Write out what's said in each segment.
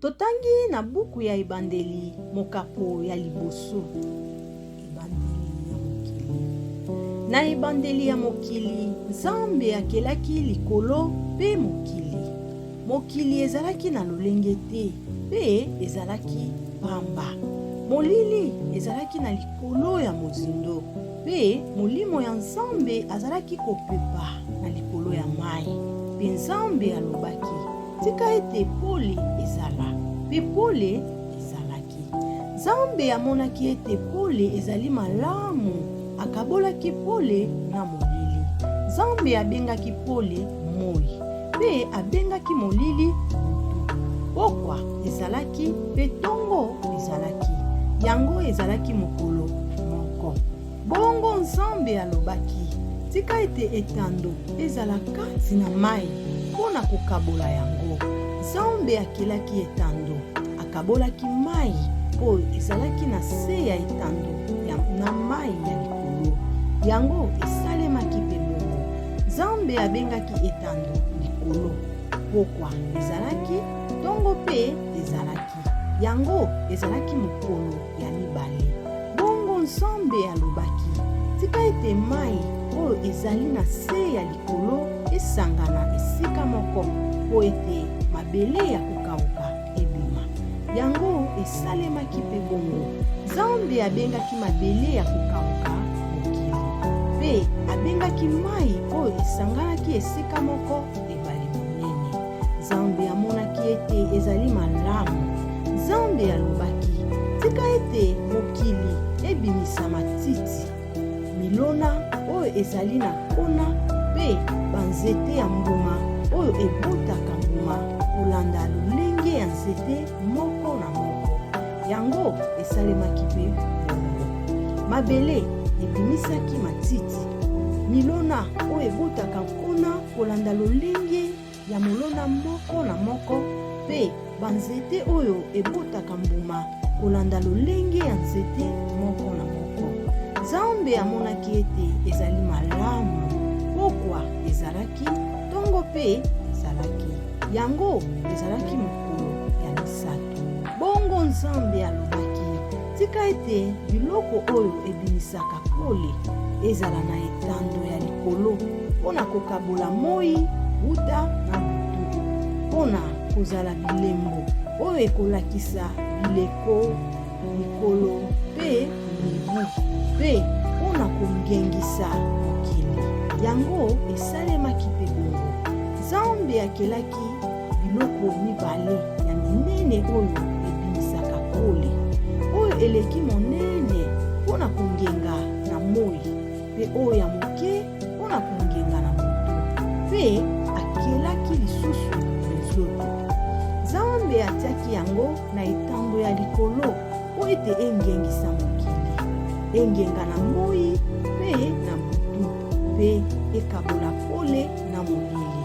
Totangi na buku ya Ebandeli, mokapo ya liboso. Ebandeli ya mokili. Na ebandeli ya mokili, Nzambe akelaki likolo mpe mokili. Mokili ezalaki na lolenge te mpe ezalaki pamba. Molili ezalaki na likolo ya mozindo mpe Molimo ya Nzambe azalaki kopepa na likolo ya mai. Mpe Nzambe alobaki, Tika ete pole ezala. Mpe pole ezalaki. Nzambe amonaki ete pole ezali malamu, akabolaki pole na molili. Nzambe abengaki pole moi, mpe abengaki molili butu. Pokwa ezalaki mpe tongo ezalaki. Yango ezalaki mokolo moko. Bongo Nzambe alobaki, Tika ete etando ezala kati na mai mpo na kokabola yango. Nzambe akelaki etando, akabolaki mai oyo ezalaki na se ya etando ya, na mai ya likolo. Yango esalemaki mpe bongo. Nzambe abengaki etando likolo. Pokwa ezalaki, ntongo mpe ezalaki. Yango ezalaki mokolo ya mibale. Bongo Nzambe alobaki, Tika ete mai oyo ezali na se ya likolo esangana esika moko, mpo ete mabele ya kokauka ebima. Yango esalemaki mpe bongo. Nzambe abengaki mabele ya kokauka mokili, mpe abengaki mai oyo esanganaki esika moko ebale monene. Nzambe amonaki ete ezali malamu. Nzambe alobaki, Tika ete mokili ebimisa matiti, milona oyo ezali na nkona mpe banzete ya mbuma oyo ebotaka mbuma kolanda lolenge ya nzete moko na moko. Yango esalemaki mpe bongo. Mabele ebimisaki matiti, milona oyo ebotaka nkona kolanda lolenge ya molona moko na moko mpe banzete oyo ebotaka mbuma kolanda lolenge ya nzete moko na moko. Nzambe amonaki ete ezali malamu. Pokwa ezalaki, ntongo mpe ezalaki. Yango ezalaki mokolo ya misato. Bongo Nzambe alobaki, Tika ete biloko oyo ebimisaka pole ezala na etando ya likolo mpo na kokabola moi wuta na butu, mpo na kozala bilembo oyo ekolakisa bileko, mikolo mpe mibu, mpe mpo na kongengisa mokili. Yango esalemaki mpe bongo. Nzambe akelaki biloko mibale ya minene oyo ebimisaka pole, oyo eleki monene mpo na kongenga na moi mpe oyo ya moke mpo na kongenga na moto. Mpe akelaki lisusu minzoto. Nzambe atiaki yango na etando ya likolo mpo ete engengisa mokili, engenga na moi mpe na butu, mpe ekabola pole na molili.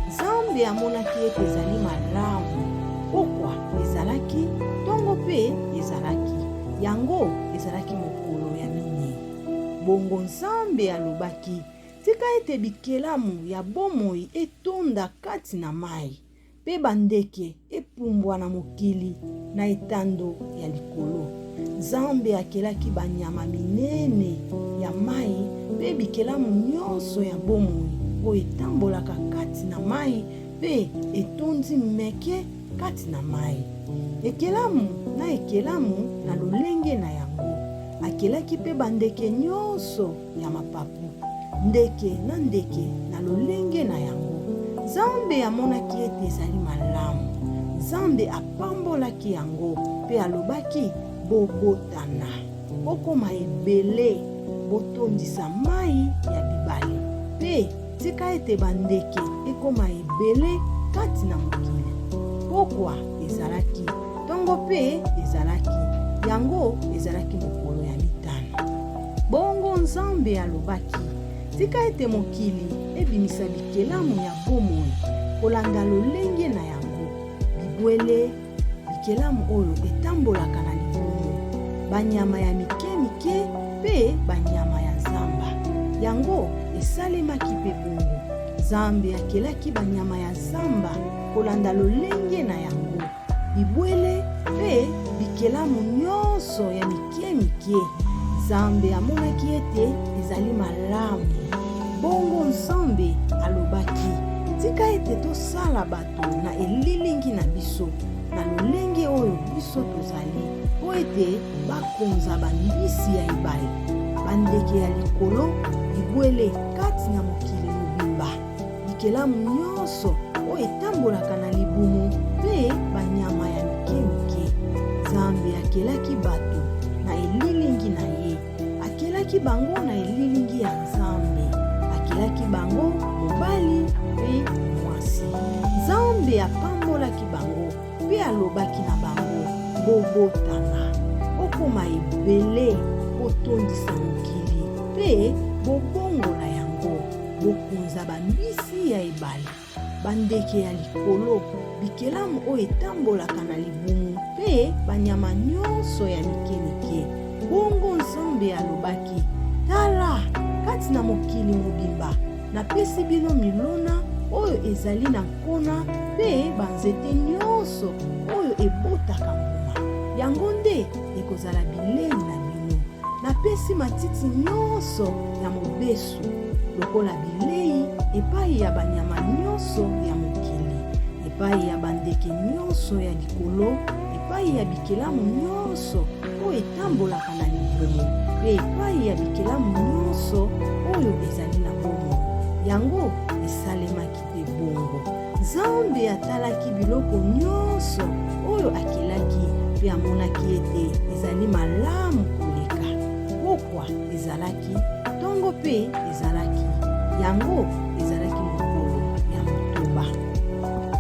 Nzambe amonaki ete ezali malamu. Pokwa ezalaki, ntongo mpe ezalaki. Yango ezalaki mokolo ya minei. Bongo Nzambe alobaki, Tika ete bikelamu ya bomoi etonda kati na mai, mpe bandeke epumbwa na mokili na etando ya likolo. Nzambe akelaki banyama minene ya mai mpe bikelamu nyonso ya bomoi oyo etambolaka kati na mai mpe etondi meke kati na mai, ekelamu na ekelamu na lolenge na yango. Akelaki mpe bandeke nyonso ya mapapu, ndeke na ndeke na lolenge na yango. Nzambe amonaki ete ezali malamu. Nzambe apambolaki yango mpe alobaki, Bobotana, bokoma ebele, botondisa mai ya bibale mpe tika ete bandeke ekoma ebele kati na mokili. Pokwa ezalaki, ntongo mpe ezalaki. Yango ezalaki mokolo ya mitano. Bongo Nzambe alobaki, Tika ete mokili ebimisa bikelamu ya bomoi kolanda lolenge na yango, bibwele, bikelamu oyo etambolaka na libumu, banyama ya mike-mike mpe banyama ya zamba. Yango esalemaki mpe bongo. Nzambe akelaki banyama ya zamba kolanda lolenge na yango. bibwele mpe bikelamu nyonso ya mike mike. Nzambe amonaki ete ezali malamu. Bongo Nzambe alobaki, Tika ete tosala bato na elilingi na biso, na lolenge oyo biso tozali, mpo ete bakonza bambisi ya ebale, bandeke ya likolo, bibwele kati na mokili mobimba, bikelamu nyonso oyo etambolaka na libumu mpe banyama ya mike mike. Nzambe akelaki bato na elilingi na ye, akelaki bango na elilingi ya Nzambe, akelaki bango mobali mpe mwasi. Nzambe apambolaki bango mpe alobaki na bango, Bobotana, bokoma ebele, botondisa mokili mpe bobongola yango, bokonza bambisi ya ebale, bandeke ya likolo, bikelamu oyo etambolaka na libumu mpe banyama nyonso ya mike mike. Bongo Nzambe alobaki, Tala, kati na mokili mobimba napesi bino milona oyo ezali na nkona mpe banzete nyonso oyo ebotaka mbuma. Yango nde ekozala bilei na bino. Napesi matiti nyonso ya mobesu lokola bilei epai ya banyama nyonso ya mokili, epai ya bandeke nyonso ya likolo, epai ya bikelamu nyonso oyo etambolaka na libumu mpe epai ya bikelamu nyonso oyo ezali na bomoi. Yango esalemaki mpe bongo. Nzambe atalaki biloko nyonso oyo akelaki mpe amonaki ete ezali malamu koleka. Pokwa ezalaki, ntongo mpe ezalaki. Yango